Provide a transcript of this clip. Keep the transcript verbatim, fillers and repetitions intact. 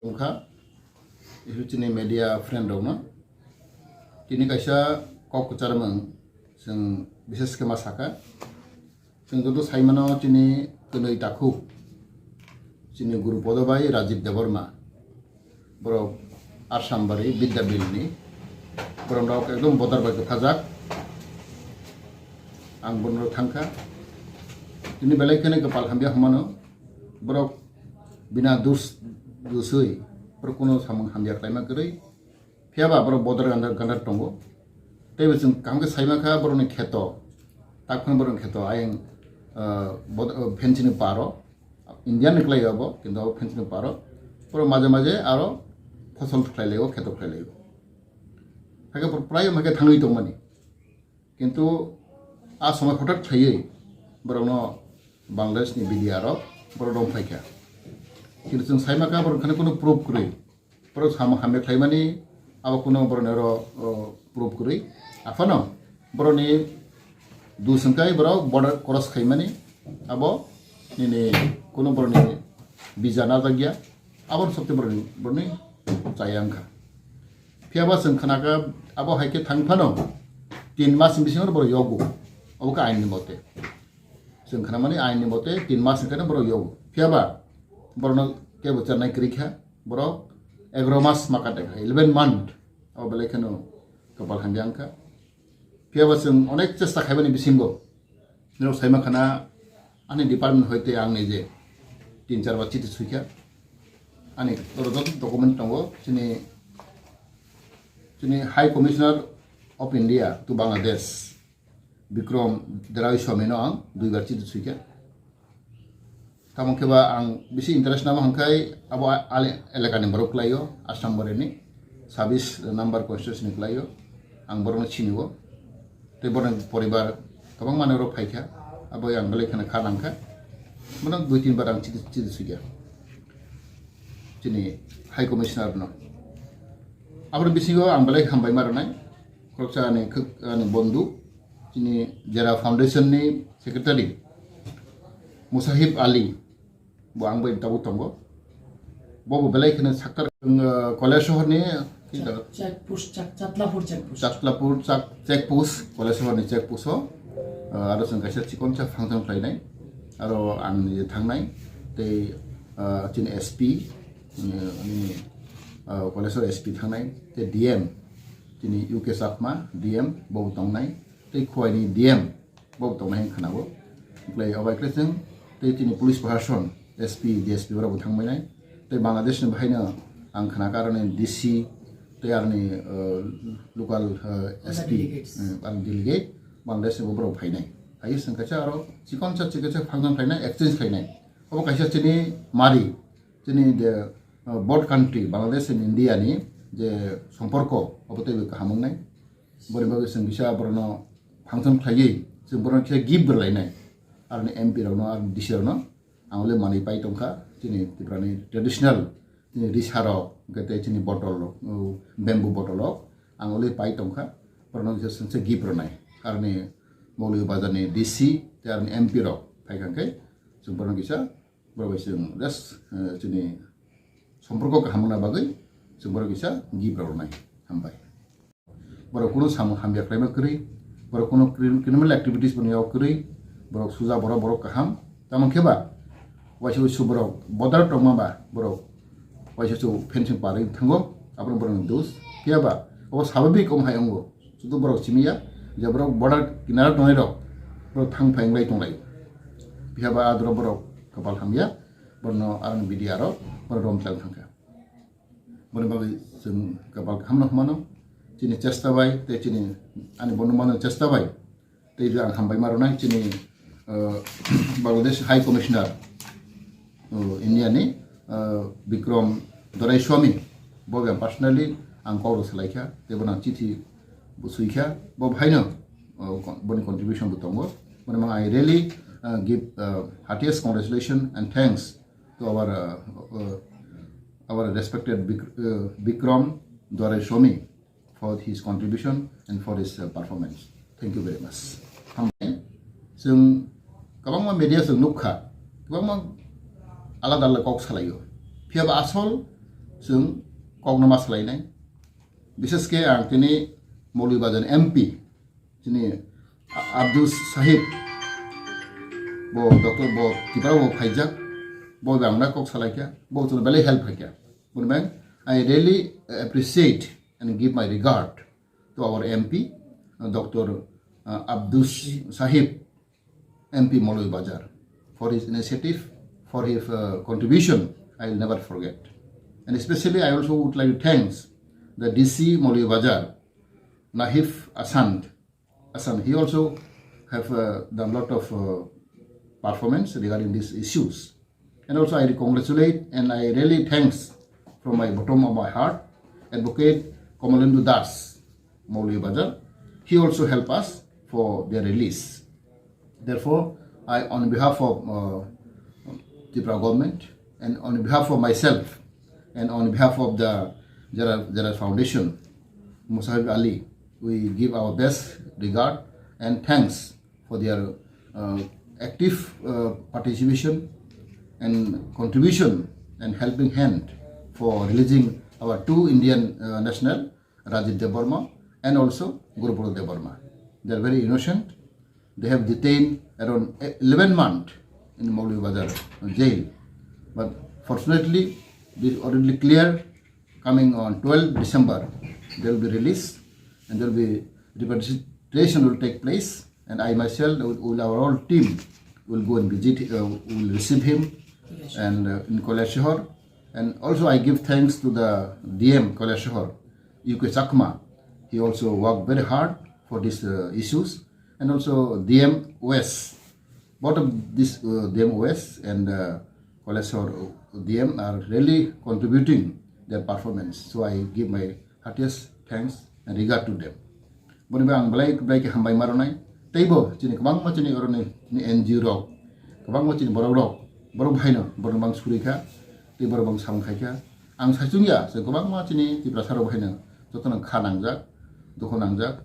Wngkha, isi chini media friend rokno. Tini kaisa kok kwcharmung chwng bises khe ma sakha. Chwng joto saimano chini kwnwi takhuk, chini Guru Podo bai Rajiv Debbarma. Borok Assam bari Bidya Bill ni. Borok rok ekdom bodar bai kwthajak. Ang bono thangkha. Tini belai kheno kwpal hamya hwnmano. Borok bina dus, duswi, borok kuno samung hamya khlaima kwrwi. Phiya ba borok bodor gandar, gandar tongo. Teibo chwng kaham khe saima kha borokni kheto. Tak phano borokni kheto ayang, ah, bod-, ah, fencing ni paro. India ni kwlai abo, kintu abo fencing ni paro. Borok maje maje aro phosol khlai laio, kheto khlai laio. Hakhe borok prai hakhe thangwi tongmani. Kintu a somoi hotat khaiwi borokno Bangladesh ni B D R rok borok rong phaikha. Kintu chwng saima kha borok khani kuno proof kwrwi. Borok samung hamya khlaimani abo kuno borokni oro, o, proof kwrwi. Aphano borokni dus wngkai borok border cross khaimani abo nini kuno borokni visa najakya. Aboni sokte borokni, borokni chaya wngkha. Phiya ba chwng khnakha, abo hai khe thang phano tin mas ni bisingo borok yogo. Abo khe ain ni mote. Chwng khnamani ain ni mote tin mas ni khe borok yogo. Phiya ba borokno kebo chernai kwrwi kha, borok egaro mas ma kate kha, eleven month. Abo belai kheno kwpal hamya wngkha. Phiya ba chwng onek chesta khaimani bisingo, norok saima khana ani department hoite ang nije tin char bar chiti suikha. Ani oro joto document tongo, chini, chini High Commissioner of India to Bangladesh, Bikram Doraiswamy no ang dui bar chiti suikha. Tamo khe ba ang bisi interest namo hwnkhai abo a-, ale-, elakani borok kwlaio, Assam boreni sabis number constituency ni kwlaio, ang borokno sinio. Tei borokni poribar kwbangma norok phaikha, abo ang belai kheno kha nangkha. Bono dui tin bar ang chiti, chiti suikha chini High Commissioner no. Aboni bisingo ang belai hambai ma rwnai, khoroksa ani khwk-, ani bondhu, chini Jera Foundation ni secretary Musahib Ali, bo ang bai tabuk tongo. Bo bo belai kheno saktar, uh, Koilashahar ni, Chak-, check post, Chak-, Chatlapur check post. Chatlapur chak-, check post, Koilashahar ni check post o, uh, aro chwng kaisa chikonsa function khlainai. Aro ang ni thangnai, tei, uh, chini S P, uh, ani, uh, Koilashahar S P thangnai, tei D M, chini U K Chakma, D M, bo tongnai. Tei Khowai ni D M bo tongnai hwn khwnao. Oblai obai khe chwng tei chini police proshashan, S P, D S P borok bo thangbainai. Tei Bangladesh ni bahaino ang khna kha aroni D C tei aroni, uh, local, uh, S P, delegates. Uh, aroni delegate Bangladesh ni bo borok phainai. Hai chwng kaisa aro chikon sa chikon sa function khlainai, exchange khlainai. Obo kaisa chini mari, chini the, uh, both country, Bangladesh and India ni je somporko, obo teibo kaham wngnai. Boni bagwi chwng kisa borokno function khlaiwi chwng borokno kisa gift rwlainai. Aroni M P rokno, aroni D C rokno ang le manwi pai tongkha. Chini Tripura ni traditional, chini risa rok, hwnkhe tei chini bottle rok, o, bamboo bottle rok ang le pai tongkha. Borokno kisa chwng se gift rwnai. Aroni Maulibajar ni D C tei aroni M P rok phai kha khe chwng borokno kisa, borok bai chwng just, eh, chini somporko kaham wngna bagwi chwng borok kisa gift rok rwnai. Hambai. Borok kuno samung hamya khlaima kwrwi, borok kuno crim-, criminal activities boni yago kwrwi, borok suja borok, borok kaham. Tamo khe ba waisa waisa borok bodar tongma ba borok waisa waisa fencing parwi thango, abono borokni dos. Phiya ba obo sababik omo hai wngo. Sudu borok simi ya, je borok border kinaro tongnai rok, borok thang phai wnglai tonglai. Phiya ba adro borok kapal hamya, borno aroni B D R rok, borok rom chang thangkha. Boni bagwi chwng kapal kaham no hwnmano, chini chesta bai, tei chini ani bono mano chesta bai, tei ang hambai ma rwnai chini, uh, Bangladesh High Commissioner, uh, India ni, uh, Bikram Doraiswamy, bo ang personally ang kok rw salaikha, tei bono ang chithi bo suikha, bo bhaino, uh, boni contribution bo tongo. Boni mang I really, uh, give, uh, heartiest congratulations and thanks to our, uh, uh, our respected Bik-, uh, Bikram Doraiswamy for his contribution and for his, uh, performance. Thank you very much. Hambai. Chwng kwbangma media chwng nukha, kwbangma alada alada kok salaio. Phiya ba asol chwng kokno ma swlainai. Bishesh khe ang tini Maulibajar M P, chini Abdus Sahib, bo doctor, bo Tripura bo phaijak, bo bangna kok salaikha, bo chwngno belai help khaikha. Boni bai I really appreciate and give my regard to our M P, uh, doctor, uh, Abdus Sahib, M P Maulibajar, for his initiative, for his, uh, contribution, I will never forget. And especially, I also would like to thanks the D C Maulibajar, Nahif Asand. Asand, he also have, uh, done lot of, uh, performance regarding these issues. And also, I congratulate and I really thanks from my bottom of my heart, Advocate Kamalendu Das, Maulibajar. He also helped us for their release. Therefore, I, on behalf of, uh, Tripura government and on behalf of myself and on behalf of the Jara, Jara Foundation, Musahib Ali, we give our best regard and thanks for their, uh, active, uh, participation and contribution and helping hand for releasing our two Indian, uh, national, Rajiv Debbarma and also Guruprodot Debbarma. They are very innocent. They have detained around eleven months in Maulibajar jail. But fortunately, this already clear. Coming on twelfth December, they will be released and there will be repatriation will take place. And I myself, with, with our whole team, will go and visit, uh, will receive him and, uh, in Kailasahar. And also, I give thanks to the D M Kailasahar, U K Chakma. He also worked very hard for these, uh, issues. And also, D M West. Both of this, uh, D M West and, uh, Kailasahar, uh, D M are really contributing their performance. So I give my heartiest thanks and regard to them. Boni bai ang belai belai khe hambai ma rwnai. Teibo chini kwbangma chini oroni chini N G O rok, kwbangma chini borok rok, borok bahaino borok bang suri kha, tei borok bang samung khai kha. Ang saichung ya, je kwbangma chini Tiprasa rok bahaino jotono kha nangjak, dukhu nangjak.